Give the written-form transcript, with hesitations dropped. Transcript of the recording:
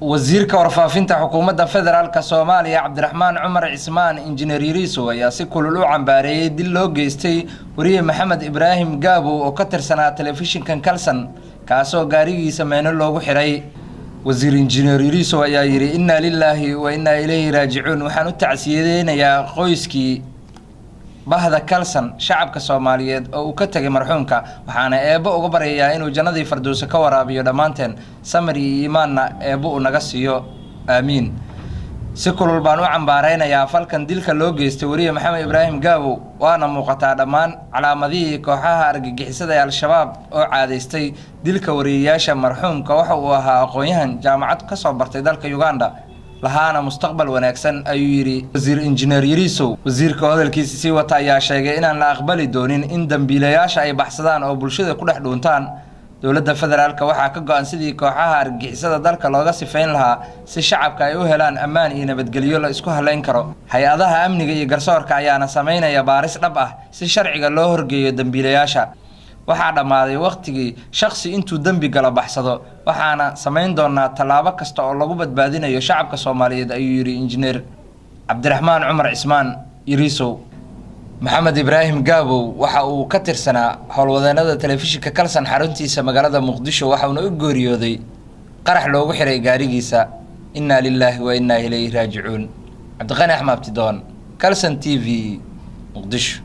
Wasiirka warfaafinta Xukuumadda Federaalka Soomaaliya, Cabdiraxmaan Cumar Cismaan Injineer Yariisow, ayaa si kulul u cambaareeyey dil loo geystay wariye Maxamed Ibraahim Gaabow oo ka tirsanaa telefishinkan Kalsan, kaasoo gaarigiisa meeno loogu xiray. Wasiir Injineer Yariisow ayaa yidhi: "Innaa lilaahi wa innaa ilayhi raajicuun. Waxaan u tacsiyadeynayaa qoyskii, bahda Kalsan, shacabka Soomaaliyeed oo uu ka tegay marxuumka. Waxaana Eebbo uga baryayaa inuu jannadii Fardowse ka waraabiyo, dhammaanteen samir iyo iimaanna Eebbo uu naga siiyo, aamiin. Si kulul baan u cambaareynayaa falkan dilka loo geystay weriye Maxamed Ibraahim Gaabow, waana muuqataa dhammaan calaamadihii kooxaha argagixisada ee Al-Shabaab oo caadaystay dilka wariyeyaasha. Marxuumka waxa uu ahaa aqoon-yahan jaamacad ka soo bartay dalka Uganda, lahaana mustaqbal wanaagsan," ayuu yidhi wasiir Injineer Yariisow. Wasiirka oo hadalkiisa sii wata ayaa sheegay inaan la aqbali doonin in dambiilayaasha ay baxsadaan oo bulshada ku dhex dhuuntaan. Dowladda federaalka waxaa ka go'an sidii kooxaha argagixisada dalka looga sifayn lahaa, si shacabka ay u helaan ammaan iyo nabadgelyo la isku halayn karo. Hay-adaha amniga iyo garsoorka ayaana samaynaya baaris dhab ah si sharciga loo horgeeyo dambiilayaasha. Waxaa dhammaaday wakhtigii shakhsi intuu dembi galo baxsado, waxaana samayn doonaa tallaabo kasta oo lagu badbaadinayo shacabka Soomaaliyeed, ayuu yidhi Injineer Cabdiraxmaan Cumar Cismaan Yariisow. Maxamed Ibraahim Gaabow waxa uu ka tirsanaa howlwadeenada telefishinka Kalsan xaruntiisa magaalada Muqdisho, waxauna u geeriyooday qarax loogu xiray gaarigiisa. Innaa lilaahi wa innaa ilayhi raajicuun. Cabdiqani Axmed Abtidoon, Kalsan TV, Muqdisho.